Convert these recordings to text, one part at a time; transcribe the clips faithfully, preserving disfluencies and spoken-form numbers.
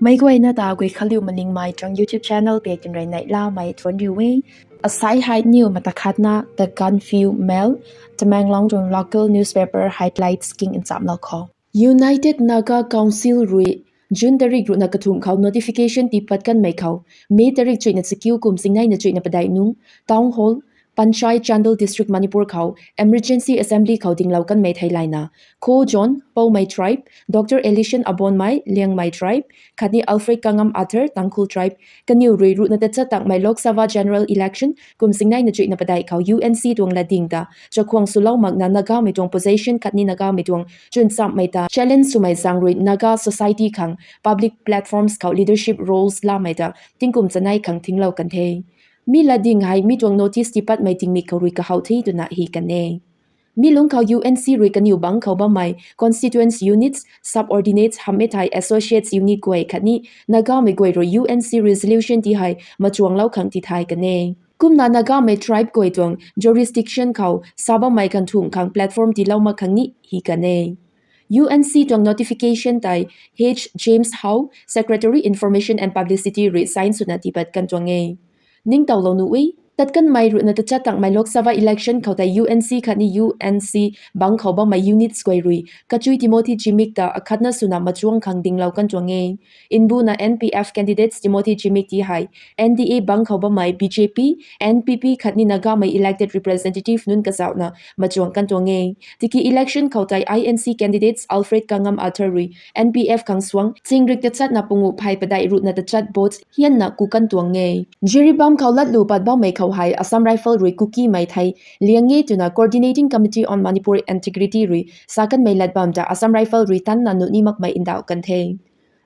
Meic guayna ta Guikhanliu Malingmei tuang YouTube channel pei tinrui neihlamei thuanc riu e. Asai hei niw mata khatna The Gaanphiu Mail, Tamenglong tuang local newspaper highlights king nchamlou khou. United Naga Council rui June tarik ruhna kathumh khou notification tiipat kanmei khou, May tarik chuihna chakiu kum chingneina chuihna padeih nung, Town Hall, Panchai, Chandel District, Manipur khou emergency assembly khou dinglou kanmei theilayna, Kho John, Poumai tribe, Doctor Elison Abonmei, Liangmai tribe, khatni Alfred Kangam Arthur, Tangkhul tribe, kaniw rui ruhna tachat tangmei Lok Sabha general election kum chingneina chuihna padeih khou U N C tuang latding ta chakhwang swlou makna Nagamei tuang position khatni Nagamei tuang chwnchamhmei ta challenge swmei zaeng rui Naga society khang public platforms khou leadership roles lamei ta tingkum chanei khang thinglou kan the. Mi latding hei mi tuang notice tiipatmei tingmik khou rui kahaw the twna hi kan e. Mi lungc khou U N C rui kaniw bangc khou bammei constituents units, subordinates hamhmei thei associates unit guay khatni Nagamei guay rui U N C resolution ti hei machuanglou khang tithay kan e. Kumna Nagamei tribe guay tuang jurisdiction khou sa bammei ganvthumh khang platform tiilou mak khang ni hi kan e. U N C tuang notification tei H James Howe, Secretary Information and Publicity rui sign swna tiipat kan tuang e. Ningtowlou nuh e. Tat kanmei ruhna tachat tangmei Lok Sabha election khou tei U N C khatni U N C bangc khou bammei units guay rui kachui Timothy Zimik ta akhatna swna machuang khang dinglou kan tuang e. Nbuna N P F candidates Timothy Zimik ti hei N D A bangc khou bammei B J P, N P P khatni Nagamei elected representative nunc kazauhna machuang kan tuang e. Tiki election khou tei I N C candidates Alfred Kangam Arthur rui N P F khang suang chingrik tachatna pungu phey padeih ruhna tachat votes hianna ku kan tuang e. Jiribam khou latlu pat bammei khou hei Assam Rifle rui Kukimei thei liang e twna Coordinating Committee on Manipur Integrity rui sa kanmei lat bam ta Assam Rifle rui tanna nuh ni makmei ndauh kan the.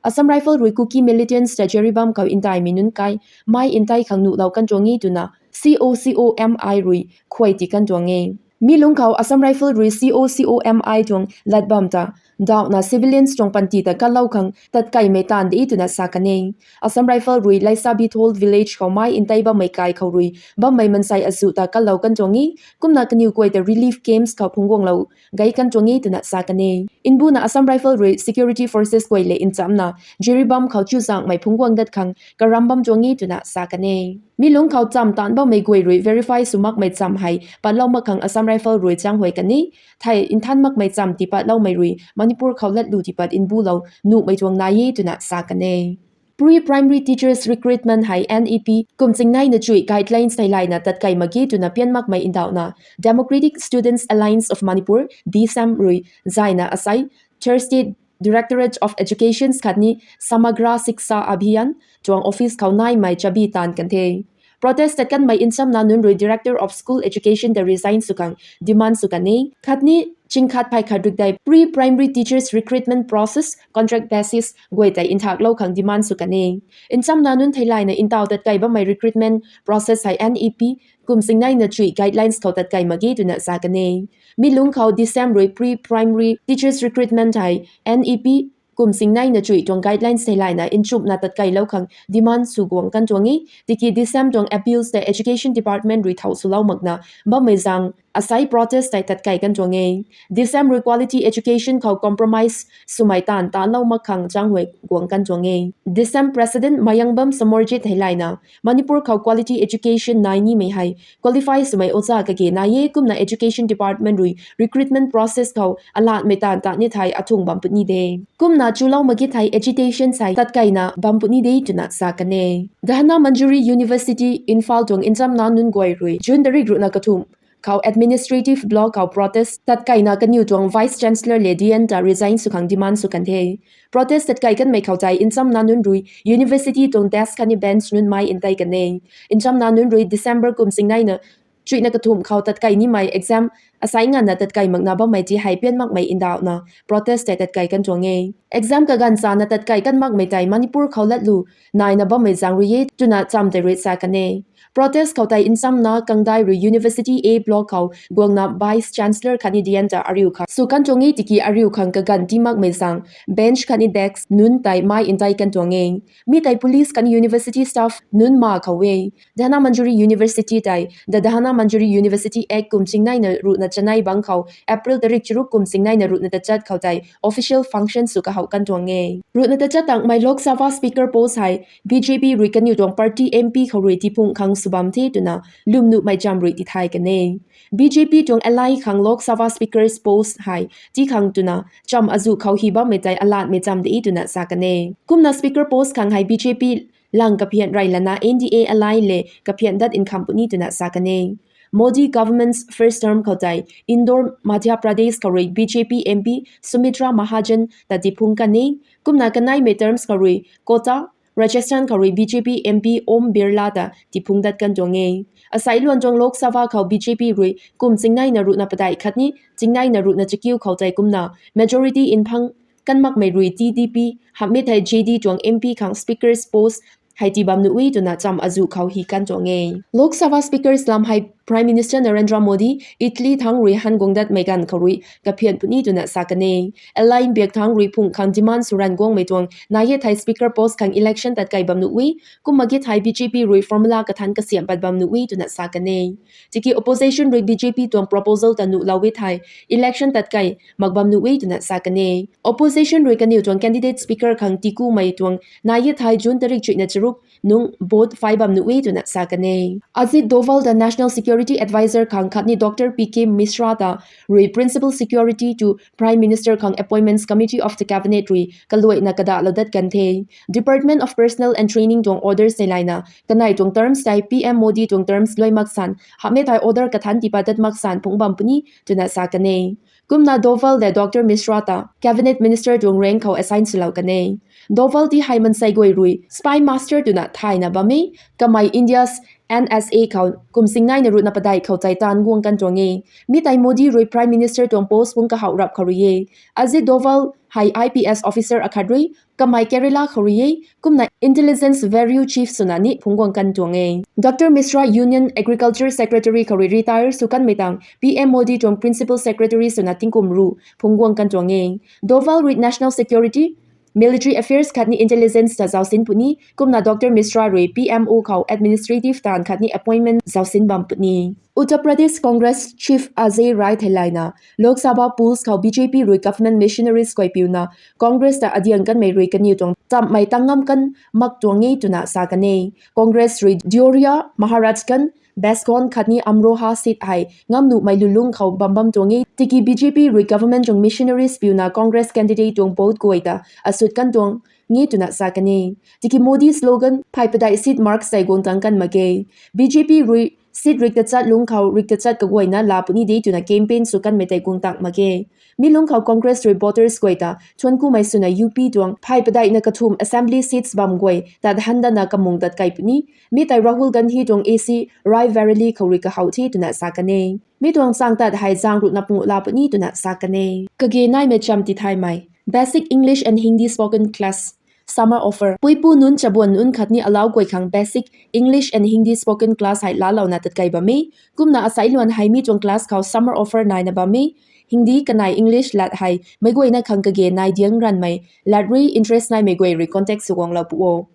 Assam Rifle rui Kuki militants ta Jiribam khou ntaimei nunc kai mei ntei khang nuhlou kan tuang e twna C O C O M I rui khuay ti kan tuang e. Mi lungc khou Assam Rifle rui C O C O M I tuang lat bam ta ndauhna civilians tuang panty ta kalou khang tatkeimei taanv de twna sa kan e. Assam Rifle rui Laisabithol village khou mei ntei bammei kai khou rui bammei mansei azuh ta kalou kan tuang e. Kumna kaniw guay ta relief camps khou phungcguanglou gei kan tuang e twna sa kan e. Nbuna Assam Rifle rui security forces guay le nchamna Jiribam khou chuzaenghmei phungcguang dat khang karam bam tuang e twna sa kan e. Mi lungc khou cham taanv bammei guay rui verify sw makmei cham hei patlou mak khang Assam Rifle rui chaenghuay kan e. Thei nthan makmei cham tiipatloumei rui Manipur khou latlu tiipat nbulou nuhmei tuang nai e twna sa kan e. Pre-primary teachers recruitment hei N E P kum chingneina chuih guidelines theilayna tatkei mak ge twna pian makmei ndauhna Democratic Students Alliance of Manipur, D SAM rui zayna asai Thursday Directorate of Education khatni Samagra Shiksha Abhiyan tuang office khou naimei chabi taanv kan the. Protest tat kanmei nchamna nunc rui Director of School Education ta resign sw khang demand sw kan e. Khatni chingkhat phay khat rikdei pre-primary teachers recruitment process contract basis guay tei nthaklou khang demand sw kan e. Nchamna nunc theilayna ntaw tatkei bammei recruitment process hei N E P kum chingneina chuih guidelines khou tatkei mak ge twna sa kan e. Mi lungc khou D SAM rui pre-primary teachers recruitment hei N E P kum chingneina chuih tuang guidelines theilayna nchumhna tatkeilou khang demand sw guang kan tuang e. Tiki D SAM tuang appeals tei Education Department rui thow swlou makna bammei zaeng asai protest tei tatkei kan tuang e. D SAM rui quality education khou compromise swmei taanv tatlou mak khang chaenghuay guang kan tuang e. D SAM President Mayangbam Samarjit theilayna Manipur khou quality education nai nimei hei qualify swmei oja kage nai e, kumna Education Department rui recruitment process khou alatmei taanv tat ni thei athung bam puni de. Kumna chulou mak ge thei agitation sei tatkeina bam puni de twna sa kan e. Dhanamanjuri University Imphal tuang nchamna nunc guay rui June tarik ruhna kathumh khou administrative block khou protest tatkeina kaniw tuang Vice Chancellor le Dean ta resign sw khang demand sw kan the. Protest tatkei kanmei khou tei nchamna nunc rui university tuang desk khatni bench nunc mei ntei kan e. Nchamna nunc rui December kum chingneina chuihna kathumh khou tatkei nimei exam asai nganvna tatkei makna bammei ti hei pian makmei ndauhna protest tei tatkei kan tuang e. Exam kaganv chana tatkei kan makmei tei Manipur khou latlu naina bammei zaeng rui e twna cham tei rui sa kan e. Protest khou tei nchamna kangdai rui University A block khou guangna Vice Chancellor khatni Dean ta ariu khang sw kan tuang e, tiki ariu khang kaganv ti makmei zaeng bench khatni desk nunc tei mei ntei kan tuang e. Mi tei police khatni university staff nunc ma khou e. Dhanamanjuri University tei The Dhanamanjuri University Act kum chingneina ruhna chanei bangc khou April tarik charuk kum chingneina ruhna tachat khou tei official function sw kahouh kan tuang e. Ruhna tachat tangmei Lok Sabha Speaker post hei B J P rui kaniw tuang party M P khou rui tiphung khang sw bam the twna lwmnuhmei cham rui tithay kan e. B J P tuang ally khang Lok Sabha Speaker's post hei ti khang twna cham azuh khou hi bammei tei alatmei cham de twna sa kan e. Kumna Speaker post khang hei B J P lang kaphian rey lana N D A ally le kaphian dat nkham puni twna sa kan e. Modi government's first term khou tei Indore, Madhya Pradesh khou rui B J P M P Sumitra Mahajan ta tiphung kan e. Kumna kaneimei terms khou rui Kota, Rajasthan khou rui B J P M P Om Birla ta tiphung dat kan tuang e. Asai luan tuang Lok Sabha khou B J P rui kum chingneina ruhna padeih khatni chingneina ruhna chakiu khou tei kumna majority nphang kan makmei rui T D P hamhmei thei J D tuang M P khang Speaker's post hei ti bam nuh e twna cham azuh khou hi kan tuang e. Lok Sabha Speaker's lam hei Prime Minister Narendra Modi Italy thangc rui han guang datmei ganv khou rui kaphian puni twna sa kan e. Ally biak thangc rui phung khang demand sw ran guangmei tuang nai e thei Speaker post khang election tat kei bam nuh e. Kumna ge thei B J P rui formula kathan kasiam pat bam nuh e twna sa kan e. Tiki opposition rui B J P tuang proposal ta nuhlou e thei election tat kei mak bam nuh e twna sa kan e. Opposition rui kaniw tuang candidate Speaker khang tikumei tuang nai e thei June tarik chuihna charuk nung vote phay bam nuh e twna sa kan e. Ajit Doval ta National Security Adviser khang khatni Doctor P K Misra ta rui Principal Secretary to Prime Minister khang Appointments Committee of the Cabinet rui kaluaina kadahlou dat kan the. Department of Personnel and Training tuang orders tei layna kanei tuang terms tei P M Modi tuang terms luai mak san hamhmei thei order kathan tiipat dat mak san phungc bam puni twna sa kan e. Kumna Doval le Doctor Misra ta Cabinet Minister tuang rank khou assign swlou kan e. Doval ti hei mansei guay rui spy master twna thayna bam e. Kamei India's N S A khou kum chingneina ruhna padeih khou tei taanv guang kan tuang e. Mi tei Modi rui Prime Minister tuang post phungc kahouh rap khou rui e. Ajit Doval hei I P S officer akhat rui, kamei Kerala khou rui e, kumna Intelligence Bureau Chief swna ni phungc guang kan tuang e. Doctor Misra Union Agriculture Secretary khou rui retire sw kanmei tang P M Modi tuang Principal Secretary swna tingkum ruh phungc guang kan tuang e. Doval rui National Security, Military Affairs khatni Intelligence ta zausin puni, kumna Doctor Misra rui P M O khou administrative taanv khatni appointment zausin bam puni. Uttar Pradesh Congress Chief Ajay Rai thei layna Lok Sabha polls khou B J P rui government missionaries guay piuna Congress ta adiang kanmei rui kaniw tuang tamhmei tang ngam kan mak tuang e twna sa kan e. Congress rui Deoria, Maharajganj, Basgaon khatni Amroha seat hei ngam nuhmei lulung khou bam bam tuang e. Tiki B J P rui government tuang missionaries piuna Congress candidate tuang vote guay ta asut kan tuang e twna sa kan e. Tiki Modi slogan phay padeih seat mark sei guang tang kan mak ge. B J P rui seat rik tachat lungc khou rik tachat kaguayna laa puni de twna campaign sw kanmei tei guang tang mak ge. Mi lungc khou Congress rui voters guay ta thuanckumei swna U P tuang phay padeihna kathumh assembly seats bam guay tat han dana kamung tat kei puni. Mi tei Rahul Gandhi tuang A C Rae Bareli khou rui kahouh the twna sa kan e. Mi tuang chang tat hei zaeng ruhna panguh laa puni twna sa kan e. Kage naimei cham tithaymei. Basic English and Hindi spoken class summer offer. Puipu nunc, chabuan nunc khatni alau guay khang basic English and Hindi spoken class hei laalouna tat kei bam e. Kumna asai luan hei mi tuang class khou summer offer naina bam e. Hindi kanei English lat hei meic guayna khang kage nai diang ranmei lat rui interest naimei guay rui contact sw guanglou pu o.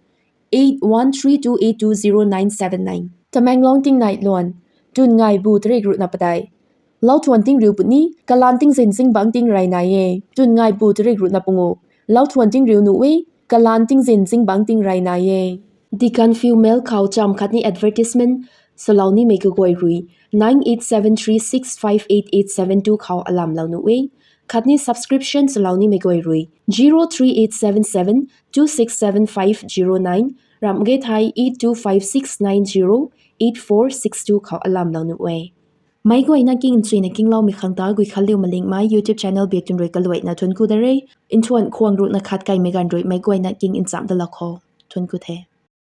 Eight one three two eight two zero nine seven nine. Tamenglong tingnai luan. Twn ngai bu tarik ruhna padeih, lauthuan tingriu puni, kalaan tingzin zingbangc tingrey nai e. Twn ngai bu tarik ruhna panguh, lauthuan tingriu nuh e, kalaan tingzin zingbangc tingrey nai e. Dikanfiu mail khou cham khatni advertisement swlou nimei kaguay rui nine eight seven three six five eight eight seven two khou alamlou nuh e. Khatni subscription swlou nimei guay rui zero three eight seven seven two six seven five zero nine, ramh ge thei eight two five six nine zero eight four six two khou alamlou nuh e. Meic guayna king nchuina kingloumei khang ta Guikhanliu Malingmei YouTube channel biak twn rui kaluaina thuancku da re. Nthuan khwang ruhna khat kaimei ganv rui meic guayna king nchamh dalou khou thuancku the.